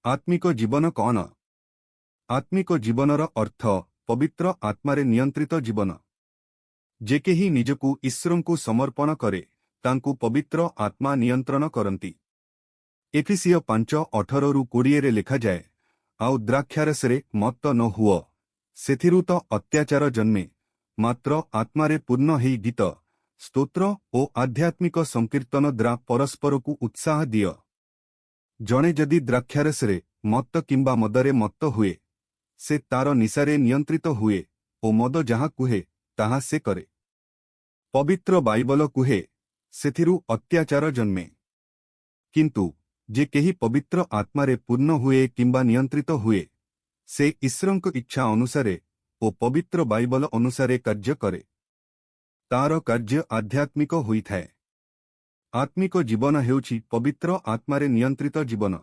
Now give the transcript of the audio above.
ଆତ୍ମିକ ଜୀବନ କଣ? ଆତ୍ମିକ ଜୀବନର ଅର୍ଥ ପବିତ୍ର ଆତ୍ମାରେ ନିୟନ୍ତ୍ରିତ ଜୀବନ। ଯେ କେହି ନିଜକୁ ଈଶ୍ୱରଙ୍କୁ ସମର୍ପଣ କରେ, ତାଙ୍କୁ ପବିତ୍ର ଆତ୍ମା ନିୟନ୍ତ୍ରଣ କରନ୍ତି। ଏଫିସୀୟ 5:18ରୁ 20ରେ ଲେଖାଯାଏ, ଆଉ ଦ୍ରାକ୍ଷାରସରେ ମତ୍ତ ନ ହୁଅ, ସେଥିରୁ ତ ଅତ୍ୟାଚାର ଜନ୍ମେ, ମାତ୍ର ଆତ୍ମାରେ ପୂର୍ଣ୍ଣ ହେଇ ଗୀତ, ସ୍ତୋତ୍ର ଓ ଆଧ୍ୟାତ୍ମିକ ସଂକୀର୍ତ୍ତନ ଦ୍ୱାରା ପରସ୍ପରକୁ ଉତ୍ସାହ ଦିଅ। ଜଣେ ଯଦି ଦ୍ରାକ୍ଷାରସରେ ମତ୍ତ କିମ୍ବା ମଦରେ ମତ୍ତ ହୁଏ, ସେ ତାର ନିଶାରେ ନିୟନ୍ତ୍ରିତ ହୁଏ ଓ ମଦ ଯାହା କୁହେ, ତାହା ସେ କରେ। ପବିତ୍ର ବାଇବଲ କୁହେ, ସେଥିରୁ ଅତ୍ୟାଚାର ଜନ୍ମେ। କିନ୍ତୁ ଯେ କେହି ପବିତ୍ର ଆତ୍ମାରେ ପୂର୍ଣ୍ଣ ହୁଏ କିମ୍ବା ନିୟନ୍ତ୍ରିତ ହୁଏ, ସେ ଈଶ୍ୱରଙ୍କ ଇଚ୍ଛା ଅନୁସାରେ ଓ ପବିତ୍ର ବାଇବଲ ଅନୁସାରେ କାର୍ଯ୍ୟ କରେ। ତାର କାର୍ଯ୍ୟ ଆଧ୍ୟାତ୍ମିକ ହୋଇଥାଏ। ଆତ୍ମିକ ଜୀବନ ହେଉଛି ପବିତ୍ର ଆତ୍ମାରେ ନିୟନ୍ତ୍ରିତ ଜୀବନ।